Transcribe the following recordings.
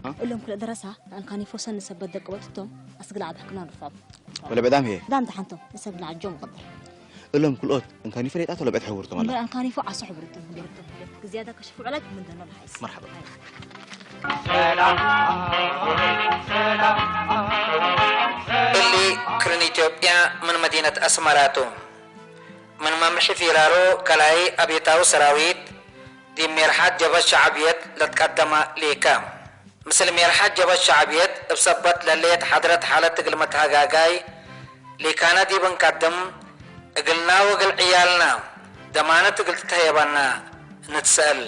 እሎም ክልእ ደረሳ ንኣንካኒፎ ሰኒ ሰበት ደቂ በጥቶም ኣስግላ ዓዳሕክና ንርፋብ። ወለ በጣም ይሄ። ዳም ተሓንቶም ንሰብ ንዓጆም ይቐበር። እሎም ክልኦት እንካኒፎ ሌጣ ተሎ በጥ ሕውርቶም ኣላ። እንደ ኣንካኒፎ ዓሶ ሕብርቶም ገርቶም። ግዝያታ ከሽፉ ዕላጅ ምን ደኖ ለሓይስ። መርሓባ። Eli ክርን ኢትዮጵያ ምን መዲነት ኣስመራቱ ምን መምርሒ ፊራሮ ካልኣይ ኣብዮታዊ ሰራዊት ዲብ ሜርሓት ጀብሀት ሸዓብየት ለትቀደማ ሌካ። ምስል ሜርሓት ጀብሀት ሸዓብየት እብ ሰበት ለለየት ሓድረት ሓለት እግል መትሃጋጋይ ሌካና ዲብ እንቀድም እግልና ወእግል ዕያልና ደማነት እግል ትትሀየበና ንትሰእል።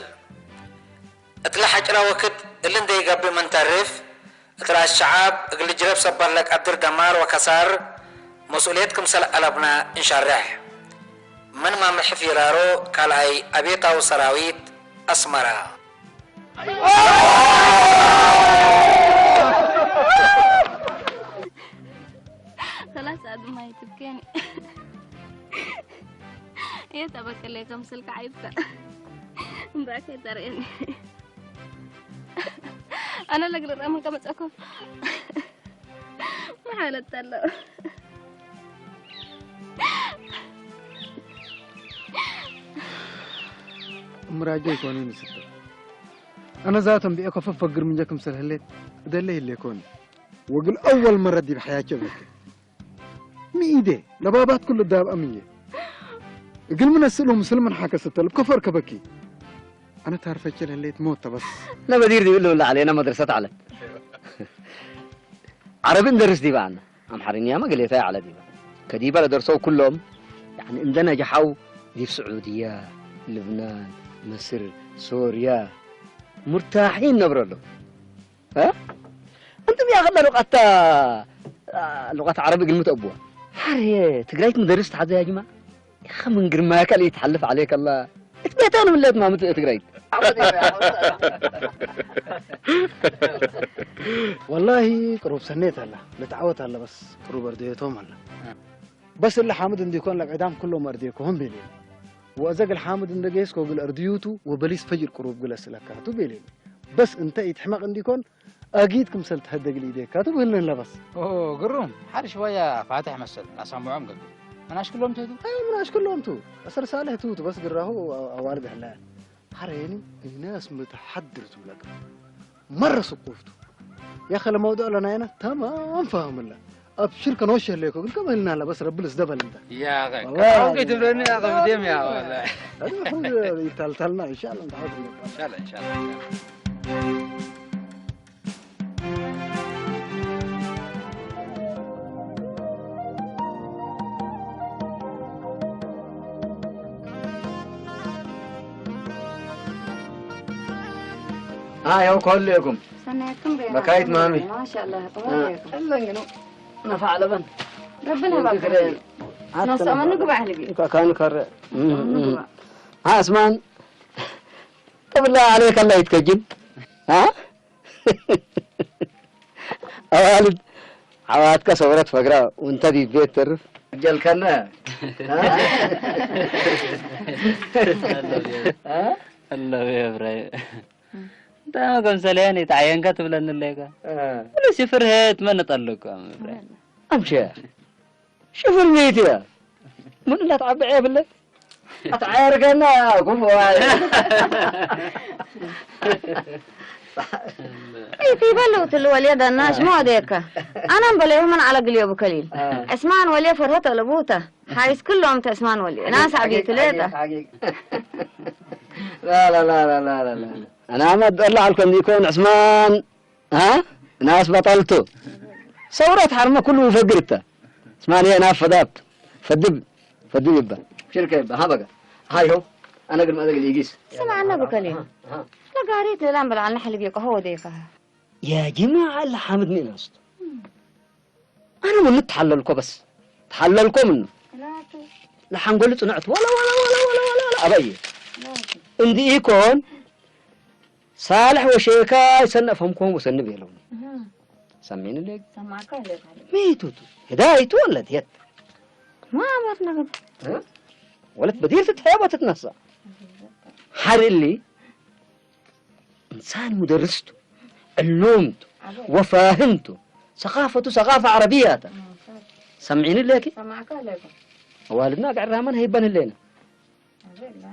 እትለ ሐጭራ ወክድ እሊ እንዴ ኢገብእ ምን ተርፍ፣ እት ረአስ ሸዓብ እግል ልጅረብ ሰበት ለቀድር ደማር ወከሳር መስኡልየት ክምሰል አለብና እንሸርሕ። ምን መምርሒ ፊራሮ ካልኣይ አብዮታዊ ሰራዊት አስመራ። خلاص أدم ما يتبكيني. يا تبكلي كم سلك عيبك. باكي تريني. أنا اللي أقدر أمك أمسكه. ما حالة تلو. እምራጀ ይኮነ ንስተ። ኣነ ዛቶም ብኤ ኮፈ ፈግር ምንጀ ክምሰል ህሌት እደለ ይሌ ኮኒ። ወግል ኣወል መረ ዲብ ሓያቸ በክ። ምኢዴ ለባባት ኩሉ ዳብ ኣምዬ። እግል ምን እስእሉ ምስል ምን ሓከስ ተልብ ከፈር ከበኪ። ኣነ ታርፈቸ ለህሌት ሞት ተበስ። ለበዲር ዲብ ልብላ ዓሌና መድረሰት ዓለ። ዓረቢ እንደርስ ዲባ ኣነ። ኣምሓርኛ መገሌታ ይዓለ ዲባ። ከዲባ ለደርሰው ኩሎም፣ ያዕኒ እንደ ነጃሓው ዲብ ስዑድያ፣ ልብናን፣ መስር፣ ሶርያ፣ ሙርታሒን ነብረሎም። እ? እንቱም ያኸላ ሉቃታ፣ ሉቃት ዓረቢ እግል ምትአብዋ። ሓርየ ትግራይት ምደርስ ተሓዘ ያ ጅማ። يا أخي من قرماك اللي يتحلف عليك الله. اتبيتون من اللي ما مت-، تقريت. والله قروب سنيت هلا. لتعوت هلا بس. قروب أرديتهم هلا. بس اللي حامد عندي يكون لك عدام كله مرديكو هم بيلين. وأزق الحامد عندك يسكو قل أرديوتو وبليس فجر قروب قل أسلكاتو بيلين. بس أنت يتحمق عندي يكون ኣጊድ ክምሰል ትሀደግ ልኢደካ ትብህልን ለበስ። ኦ፣ ግሩም። ሓደ ሽወያ ፋትሕ መሰል፣ ናሳምዖም ገብር። መናሽ ክሎም ትህቱ? ኣይ፣ መናሽ ክሎም ቱ። ኣሰር ሳልሕ ትሁት፣ በስ ግራሁ ኣዋልድ ህላ። ሐሬኒ፣ እነስ ምትሐድር ትብለካ። መረ ስቁፍቱ። ያኸ ለመውዱዕ ለናይና ተማም ፈህምላ። ኣብ ሽርከ ንወሸህ ለይኮ ግን ከመ ኢልና ለበስ ረቢ ልስደበል እንተ። يا أخي، ወላሂ። كم كنت تبرني يا أخي، بديم يا والله. ይታልታልና፣ ኢንሻአላህ፣ እንተ ሐውስ እንደ። إن شاء الله، إن شاء الله، إن شاء الله. ها يا كلكم. ሰናይኩም ሬና። መካይት ማሚ። ማሻአላህ፣ አ፣ ከመይ ጌርኩም? ቀለኝ ነው። ነፋዕ ለበን። ረብና ባክ። ክረ-፣ ነፍሰ መን ግባዕ ልቢ። ካን ከረ። ንግባዕ። ها عثمان. طب الله عليك الله يتكجل. ها؟ ኣዋልድ ዓዋትካ ሰውረት ፈግራ ወንተ ዲብ ቤት ተርፍ። ጀልከነ። ኣለቤ እብራሂም። እንታይ መገምሰልያን ተዓየንካ ትብለኒ ኣለካ? እ። ብሉሲ ፍርህት መን ጠልቆም እብራሂም። ኣምሸ። ሽፍር ሚእቲ እያ። ምን እንዳትዓብዐ የብለ? ኣትዓየርከና ጉቦ። ሚእቲ በሉ ትል ወልየ ደናሽ ሞዴካ። ኣናም በለዩ ምን ዓለ ግልዮ ብከሊል። አ። ዕስማን ወልየ ፈርሀት ኣለቡታ። ሓይስ ክሎም ተዕስማን ወልየ። ናስ ዓብይቲ ሌጣ። ሓቂቅ፣ ሓቂቅ። ላ፣ ላ፣ ላ። ኣና መድ ኣላ ዓልኮ እንዲኮን ዕስማን ها؟ ناس بطلتو. ثورة حرمة كله فقرته. اسمع لي، أنا فداب. فدب. فدب يبا. شركة يبا. ها بقى. هاي هو. أنا قبل ما أدق الإيجيس. سمع أنا بكلم. ها، ها. لا قاريت لي، لا بلعنا حلب يقهوة ديكها. يا جماعة، اللي حامد مين أصلا؟ ኣነ ምን ተሓለልኮ በስ። ተሓለልኮ ምን? ላቱ። ለሓንጎሉ ጽንዕት ወላ፣ ወላ፣ ወላ፣ ወላ፣ ወላ፣ ወላ፣ ኣበየ። ላቱ። እንዲ ኢኮን ሳልሕ ወሼካ ይሰነ ፈምኮም ወሰኒ ቤለውኒ። እህ። ሰሜን ለግ። ሰማካ ለግ። ሚቱቱ። ህዳይቱ ወለት የት? ما عمرنا قبل. እ? ወለት በዲር ትትሐያ ትትነሳ። ሐርሊ እንሳን ሙደርስቱ። ዕሉምቱ፣ ኣበይ? ወፋህምቱ፣ ሰኻፈቱ ሰኻፈ ዓረብያታ። እም፣ ሰ- ሰምዒኒ ኣለኪ? ሰማዕካ ኣለኩ። ኣዋልድና ግዕራመን ሀይበን ህሌና። ኣበላ?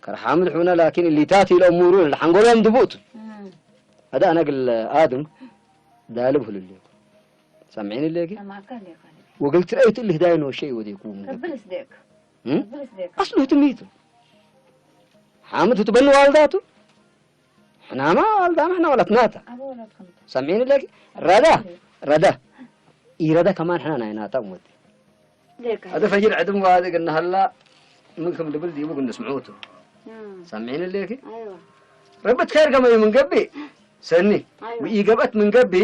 ከርሓምድ ሑና ላኪን እሊታት ኢሎም ሙሩ ሓንጎሎም ድቡእቱ። እም። ኣዳ ኣነግል ኣድም ዳልብ ህሉ ኣለኩ። ሰምዒኒ ኣለኪ? ሰማዕካ ኣለኩ። ወገልቲ ረእይቱ እልህ ዳይ ነው ሸይ ወዴኩም። ከብልስ ደክ። እም? ከብልስ ደክ። ኣስሉ ትሚቱ። ሓምድ ትበን ዋልዳቱ። ሕናማ ዋልዳ ማሕና ወላት ናታ። ኣበ ወላትኩም። ሰምዒኒ ኣለኪ? ረዳ፣ ረዳ። ኢረዳ ከማን ሕና ናይ ናታ እሞት። ደካ። ኣደ ፈጅር ዕድም ዋዲ ግን ሃላ ምን ከም ድብል ዲቡ ግን ስምዑቱ። እም። ሰምዒኒ ኣለኪ? ኣይዋ። ረብት ከር ከመዩ ምን ገቢ? ሰኒ። ኣይዋ። ወኢገበት ምን ገቢ?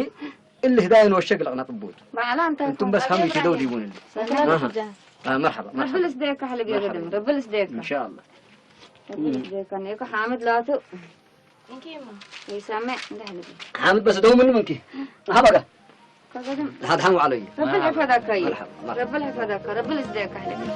እልህ ዳይን ወሸግ ለቅና ጥቡት። ባዕላ እንታይ እንቱም በስ ሀም ይችደው ዲቡን እንዲ። ሰላም። ኣሃ። ጃ። አ፣ መርሐባ፣ መርሐባ። ረብል ስደካ ሕልብ መርሐባ። የገድም፣ ረብል ስደካ። ኢንሻአላህ። ረብል ስደካ፣ ነይኮ ሓምድ ላቱ። እንኪ እማ። ይሰምዕ፣ እንደ ሕልብ። ሓምድ በስ ደው ምን ምንኪ? መርሐባ ጋ። ከገድም። ለሓድ ሓን ዋዕሎ እዩ። ረብል ሕፈዳካ እዩ። መርሐባ፣ መርሐባ። ረብል ሕፈዳካ፣ ረብል ስደካ ሕልብ።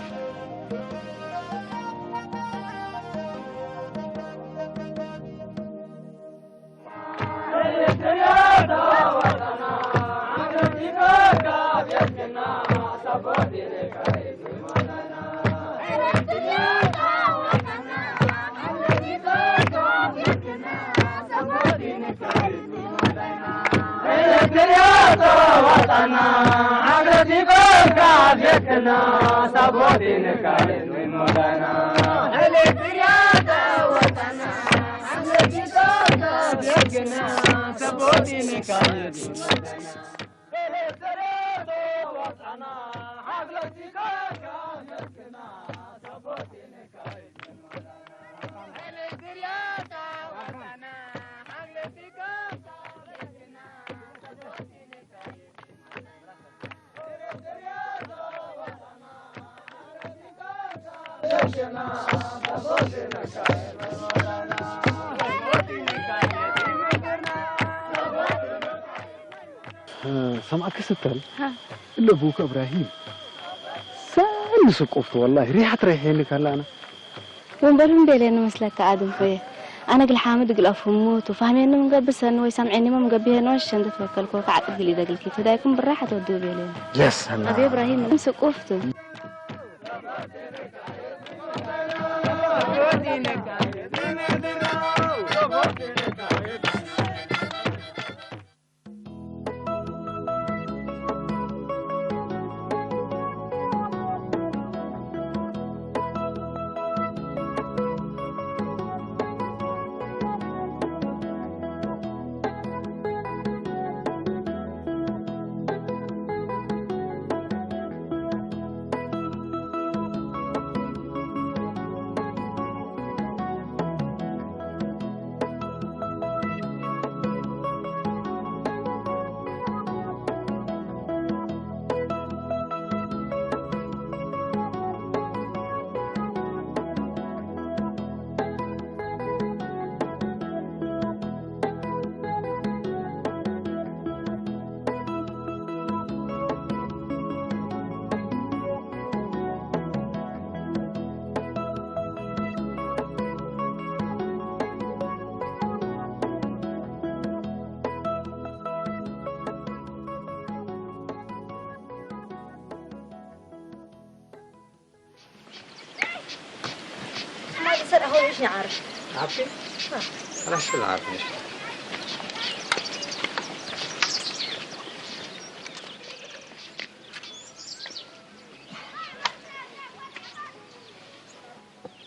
ሰምዓት ክስተል ሃ። እለ ቡከ እብራሂም ሰኒ ስቆፍቱ ወላሂ ሪሓት ረሒኒ ከላና ወንበሩ እንዴለ ንመስለካ ኣድም ፎየ ኣነ ግል ሓምድ ግል ኣፍህሙቱ ፋህሜኒ ምንገብሰኒ ወይ ሰምዔኒ ምንገብሄኒ ወሸ እንደ ተወከልኮ ከዓጥብ ግል ይደግልኪ ትዳይኩም ብራሓት ወዱ ቤለ የስ ኣላ። ኣቤ እብራሂም ስቁፍቱ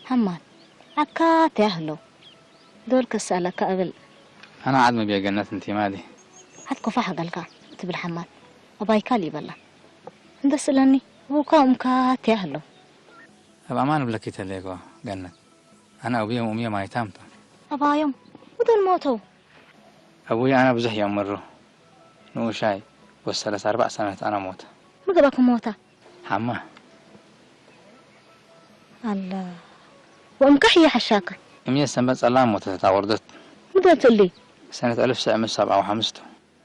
ሓማት ዓካ ተያህሎ ዶል ከስኣለካ እብል። ኣነ ዓድ መብየ ገነት እንቲማ ዲ። ዓድ ኮፋሕ ገልካ እትብል ሓማት ኣባይካ ልይበላ። እንተ ስእለኒ ኣቡካ እምካ ተያህሎ። ኣብ ኣማን እብለኪ ተለይኮ ገነት። ኣነ ኣቡየ እሙየ ማይታምቶ። ኣባዮም ብዶል ሞተው። ኣቡየ ኣነ ብዙሕ እዮም ምሩ። ንኡሻይ ወሰለስ ኣርባዕ ሰነት ኣነ ሞተ። ምገባኩም ሞታ? ሓማ። ኣላ ወእምካ ሕየ ሓሻካ። እምየ ሰንበት ጸላም ሞተት እታ ወርደት። ምደት እሊ? ሰነት ኣልፍ ሰዕ ምስ ሰብዓ ወሓምስቱ።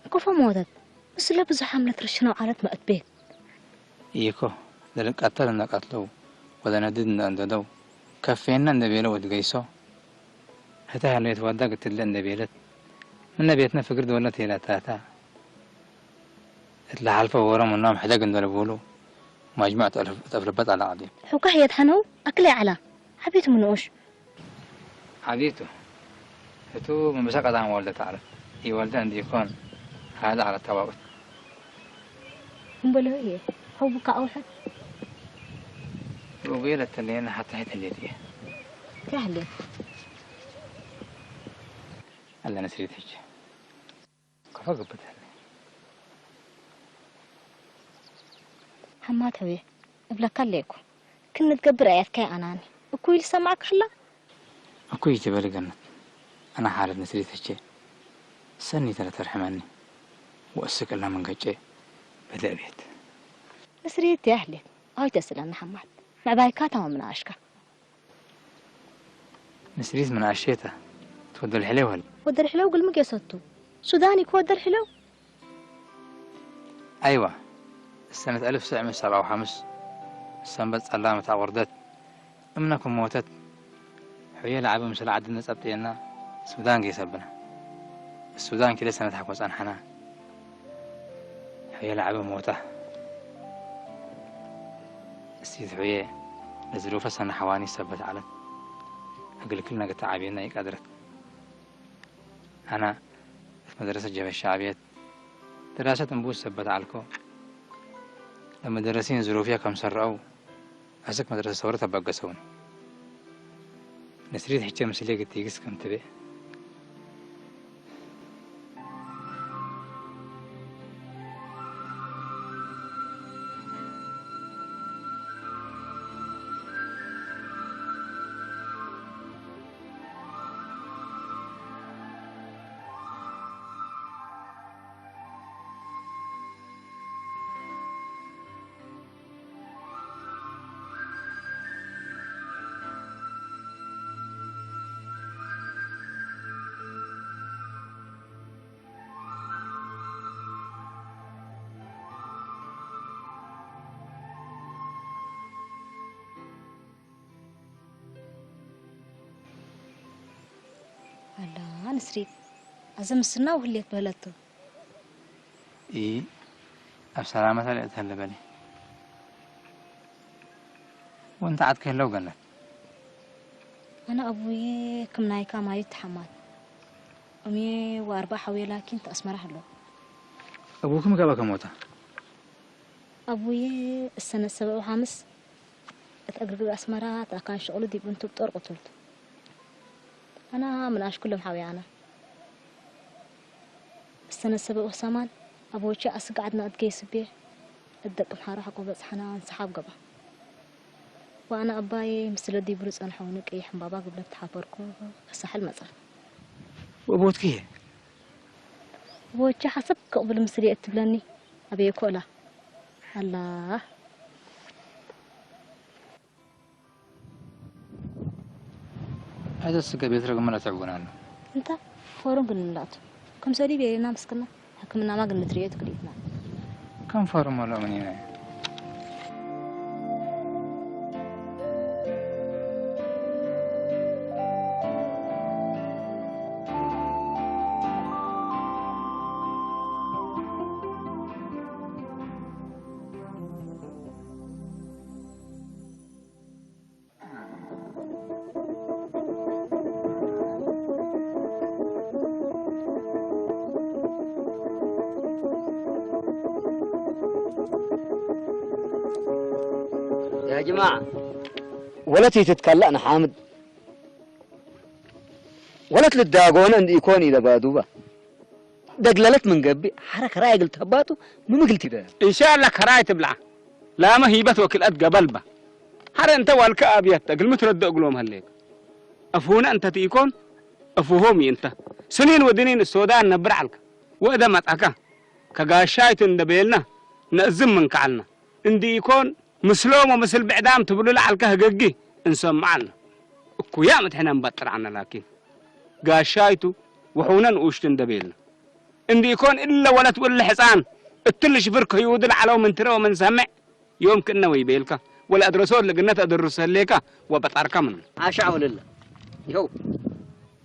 ኮፎ ሞተት። ምስለ ብዙሕ ሓምለት ርሽነው ዓለት መእት ቤት። ኢኮ፣ ለልቃተል እነቀትለው ወለነድድ እነእንደደው ከፌና እንደቤለ ወትገይሶ። ህታ ያኖየት ዋዳ ግትለ እንደቤለት። እነ ቤትነ ፍግር ደወልነ ተይላታታ እት ለሓልፈ ወረ ምኖም ሕደግ እንደልቡሉ ማጅሙዕ ተእፍለበት ኣላ ዓዲም። ሕኳሕ የድሐነው ኣክለ ያዕላ ዓቤት ምንኡሽ። ዓቢቱ እቱ ምምሰ ቀዳም ወልደ ተዓለት ኢወልደ እንዲኮን ሃለ ዓለት ተባኡት። እምበሎ እየ ሐውካ ኣውሐ ሩቤ ለተለየን ሓታ ሄት እንዴት እየ ያህለ ኣለ ነስሪት ሕጂ ከፈ ግብት ህለ ሓማት ሕውየ እብለካ ኣለይኩ። ክንትገብር ኣያትካይ ኣናኒ እኩይ ልሰማዕ ክህላ። እኩይ ትበሊ ገነት ኣነ ሓረት ንስሪት ህቼ ሰኒ ተለተርሕመኒ ወእስቅ እላ መንገጨ በለ እቤት። ንስሪት ያህሌት ኣውይ ተስእለኒ ሓማት ምዕባይካ ታማም ንኣሽካ። ንስሪት ምንኣሸተ ትወደል ሕሌው ህል ወደል ሕሌው ግልሚ ጌሰቱ ሱዳን ይኮ ወደል ሕሌው ኣይዋ ሰነት ኣልፍ ስዕ ምስ ሰብዓ ወሓምስ ሰንበት ጸላም እታ ቁርደት እምነ ክም ሞተት ሕየ ለዓቢ ምስለ ዓድነ ጸብጥየና ሱዳን ጌሰብና። ሱዳን ኪደ ሰነት ሓኮ ጸንሐና ሕየ ለዓቢ ሞታ። እሲት ሕየ ለዝሩፈ ሰነ ሓዋኒ ሰበት ዓለት እግል ክል ነገ ተዓብየና ይቀድረት። ኣና እት መድረሰት ጀበ ሻዕብየት ድራሰት እምቡስ ሰበት ዐልኮ። ለመደረሲን ዝሩፍየ ከም ሰርዐው አስክ መድረሰት ሰውረት አበገሰውኒ። ንስሪት ሕቸ ምስሌ ግቲግስ ከም ትቤ። ኣላ ንስሪት ኣዘ ምስና ውህልየት በለቶ። ኢ ኣብ ሰላመታ ልእተለ በሊ ወንተ ዓድኪ ህለው ገነት። ኣነ ኣቡዬ ክም ናይካ ማዩት ተሓማት እምዬ ወኣርባ ሓውየ ላኪን ተኣስመራ ህለው። እቡክም ገባ ከሞታ ኣቡዬ እሰነ ሰበዑ ሓምስ እት እግርግር ኣስመራ ተኣካን ሽቕሉ ዲብ እንቱብ ጦር ቅቱልቱ። ኣና ምንኣሽ ኩሎም ሓውየ ኣና። እሰነ ሰበብ ወሰማን ኣብ ወቼ ኣስጋዕድና እትገይስቤ እደቅም ሓራ ሓቆ በጽሓና እንሰሓብ ገባ። ወኣና ኣባዬ ምስለ ዲብሩ ጸንሐውኒ ቀይሕ እምባባ ግብለት ተሓፈርኩ። ከሳሕል መጻ። ወቦትክዬ ወቼ ሓሰብ ክቕብል ምስል እትብለኒ ኣበየ ኮላ ኣላ። هذا السقا بيترك مرة تعبون عنه. እንታ ፎሮም ግን ንላቱ ከም ሰዲ ቤና ምስክና ሕክምናማ ግን ንትርዮ ትክሊትና كم فارم ولا من هنا؟ يا جماعة. ወለት ይትትካላእ ንሓምድ ወለት ልዳጎነ እንዲኢኮን ኢለ ባዱባ። ደግለለት ምን ገብእ፣ ሐረ ከራይ እግል ተባጡ፣ ምምግል ቲደ። እንሻላ ከራይ ትብላ። ላመ ሂበት ወክልአት ገበልባ። ሐረ እንተ ዋልከ አብየት፣ እግል ምትረዶ እግሎም ሀሌክ። እፍሁነ እንተ ትኢኮን፣ እፍሆም ይእንተ። ስኒን ወድኒን እሶዳን ነብር ዐልከ። ወእደ መጽአከ። ከጋሻይት እንደ ቤልና፣ ነእዝም ምን ከዐልና። እንዲኢኮን፣ ምስሎም ወምስል ብዕዳም ትብሉ ለዐልከ ህገጊ እንሰምዕ ዐልና። እኩያም እት ሕነ እንበጥር ዐነ ላኪን፣ ጋሻይቱ ወሕውነ ንኡሽቱ እንደ ቤልና። እንዲኢኮን እለ ወለት ወእለ ሕጻን እትሊ ሽፍር ከህይውዱ ለዐለው ምን ትርእ ወምን ሰምዕ ዮም ክእነ ወይቤልካ ወለአድረሶ እለ ግነት አድርሰ ህሌካ ወበጣርካ ምኑ። አሻ አውልለ ይኸው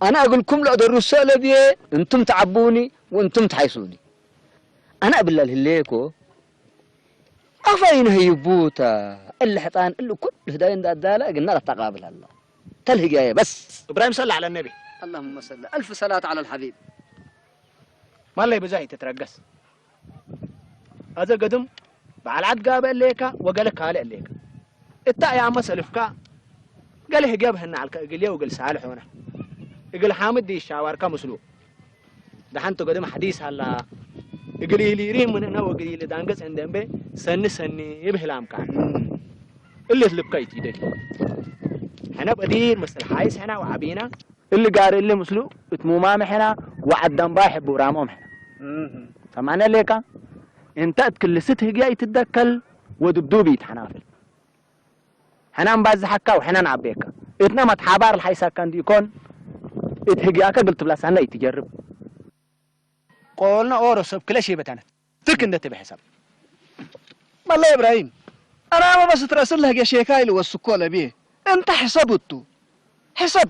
أنا أقول لكم لا درس لبيه، أنتم تعبوني وأنتم تحيسوني. أنا أبلا الهليكو أفاين هيبوتا اللي حطان اللي كل هداين دا الدالة قلنا لا تقابل هلا. تلهج يا بس. إبراهيم صلى على النبي. اللهم صل. ألف صلاة على الحبيب. ما الله يبزاي تترقص. ኣዘ ገድም በዓል ዓድ ጋበ እሌካ ወገለ ካልእ እሌካ። እታ እያ መሰልፍካ ገለ ህገብ ህና ዓልካ እግል የው እግል ሳልሕ ሆነ። እግል ሓምድ ይሻዋርካ ምስሉ። ደሓንቶ ገድም ሓዲስ ኣላ። እግል ይሊሪ ምንእነ ወግል ይሊ ዳንገጽ እንደንበ ሰኒ ሰኒ ይብህላምካ። እልት ልብካ ይትይደግ። ሕነ በዲር መሰል ሓይስ ሕና ወዓቢና እሊ ጋር እሊ ምስሉ እትሙማም ሕና ወዓዳምባ ይሕቡ ራምኦም ሕና። ሰማነ ሌካ እንተ እትክልስት ህግያ ይትደከል ወድብዱብ ይትሓናፍል። ሕናን ባዝሓካ ወሕናን ዓቤካ እትና ማትሓባር ልሓይሳካ እንዲኮን እት ህግያከ ግል ትብላሳና ይትጀርብ። ቆልና ኦሮ ሰብ ክለሽ ይበታነት ትክ እንደ ትበ ሕሳብ። መላ ኢብራሂም፣ ኣና መበስ ትረስል ለህገ ሼካ ኢሉ ወስኮ ለብየ። እንተ ሕሰብ እቱ። ሕሰብ።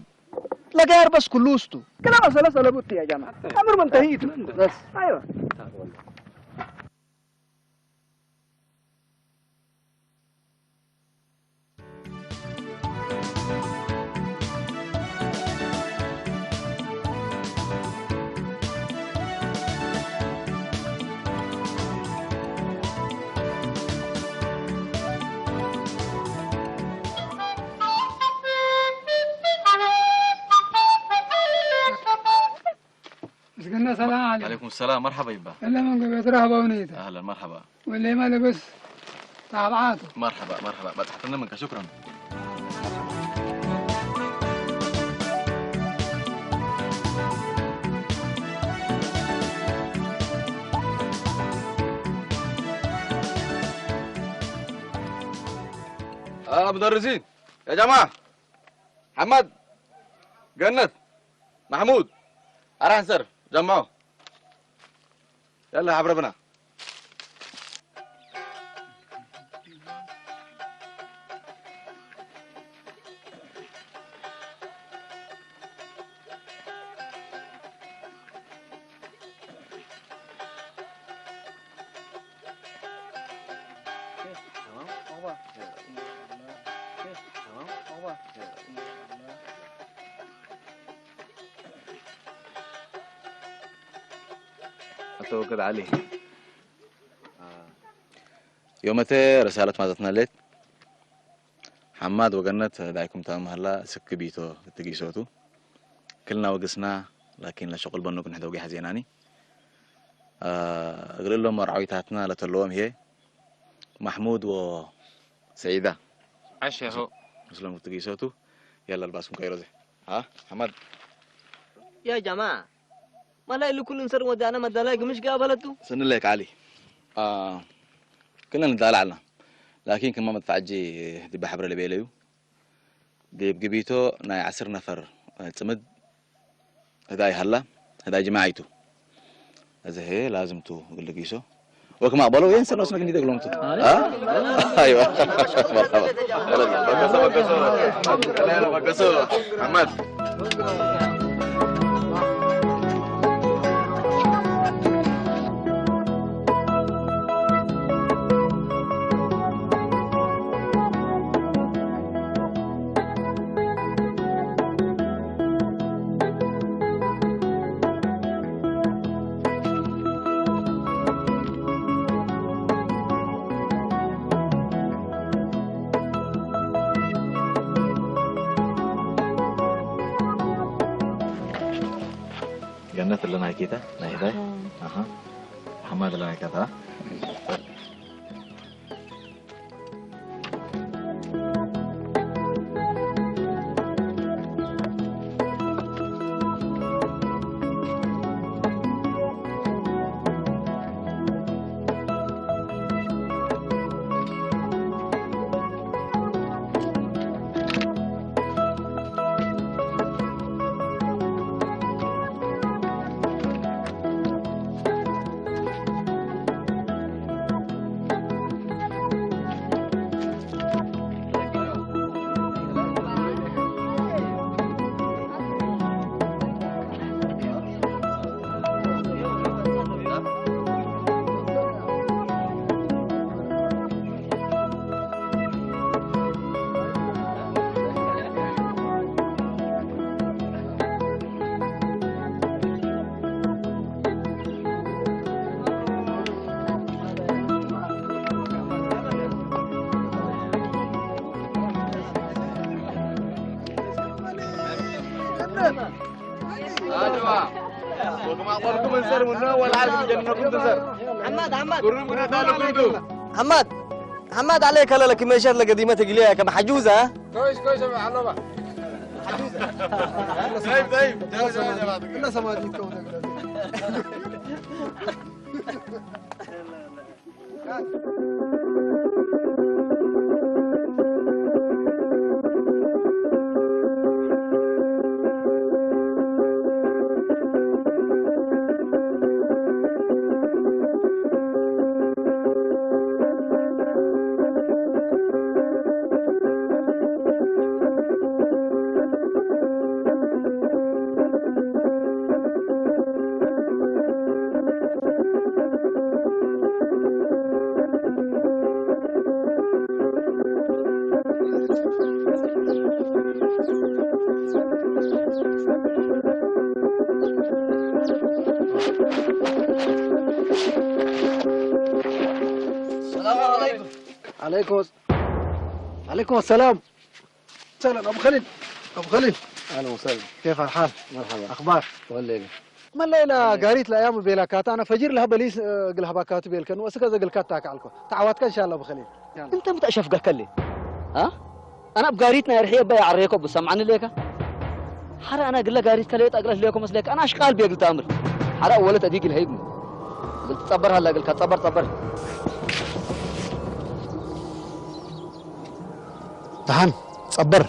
ለጋር በስ ኩሉ ውስጡ። ክላ መሰለ ሰለቡት ያ ጀማ። أمر منتهي. بس. أيوة. ምስግና ሰላም ዓሊ። عليكم السلام، مرحبا يبا. إلا من قبل ترحبا ونيتا. أهلا، مرحبا. واللي ما لبس تابعاته. مرحبا، مرحبا، بتحتنا منك، شكرا. آه، مدرسين، يا جماعة، حماد، جنة، محمود، أراح نصرف، جمعوا. يلا حبربنا. أتوكل عليه. ዮመተ ረሳለት ማዘትና ሌት ሓማድ ወገነት ዳይኩም ተመህላ ስክ ቢቶ እትጊሶቱ ክልና ወግስና ላኪን ለሸቁል በኑ ክንሕደው ጊ ሓዜናኒ እግር እሎም መርዓዊታትና ለተለዎም ህየ ማሕሙድ ወሰዒዳ ዓሸ ሆ ምስሎም እትጊሶቱ የላ ልባስኩም ቀይሮ ዘ ሓማድ يا جماعة ما لا إلا كل إنسان ودانا ما دالا قمش قابلته سن لك علي. كنا ندالعنا لكن كما مدفعجي دي بحبر اللي بيليو دي بقبيتو ناي عسر نفر ጽምድ ህዳይ ሃላ ህዳይ ጅማዓይቱ እዚ ሄ ላዝምቱ ግልጊሶ ወክማ በሎ የን ሰኖስ ነግኒ ደግሎም ቱ አይዋ መርሐባ በገሶ በገሶ በገሶ አማት ገነት ለናይ ጌታ ናይ ህዳይ ኣሃ ሓማድ ለናይ ካታ ወግማቆልኩም እንሰር ምኖ ወላ ዓለም ጀነኩም ትንሰር። ሓማድ፣ ሓማድ። ቁሩብ ግና ታለኩም ዱ። ሓማድ፣ ሓማድ፣ ዓለይ ከለለ ክመሸት ለገዲመ ትግልያ ከም ሓጁዛ። ኮይስ፣ ኮይስ፣ ኣለባ። ዘይብ፣ ዘይብ፣ ጀባ፣ ጀባ፣ ጀባ። እና ሰማዕት ይከውን። ሰላም ዓለይኩም። ዓለይኩም፣ ዓለይኩም ሰላም። ሰላም ኣቡ ኸሊል፣ ኣቡ ኸሊል። ኣህለን ወሰህለን። ኬፍ ኣልሓል? መርሓባ። ኣኽባር? ወለይለ። መለይላ ጋሪት ለኣያሙ ቤላካታ፣ ኣነ ፈጂር ለሀበሊስ፣ እ፣ ግልሃባካቱ ቤልከን፣ ወስከ ዘግልካታ ከዓልኮ። ተዓዋትካ እንሻላ ኣቡ ኸሊል። እንተ ምተእሸፍጋ ከሌ? አ? ኣነ ኣብ ጋሪት ናይ ርሕየ በይ ዓረየኮ ብሰምዓኒ ሌካ? ሓረ ኣነ ግለ ጋሪት ከለየ ጠቅለል ሌኮ መስሌካ? ኣነ ኣሽቃል ቤግል ተኣምር። ሓረ ወለት ኣዲግ ኢልሀይብ። ግል ትጸበር ሃላ ግልካ፣ ጸበር፣ ጸበር። ደሓን፣ ጸበር።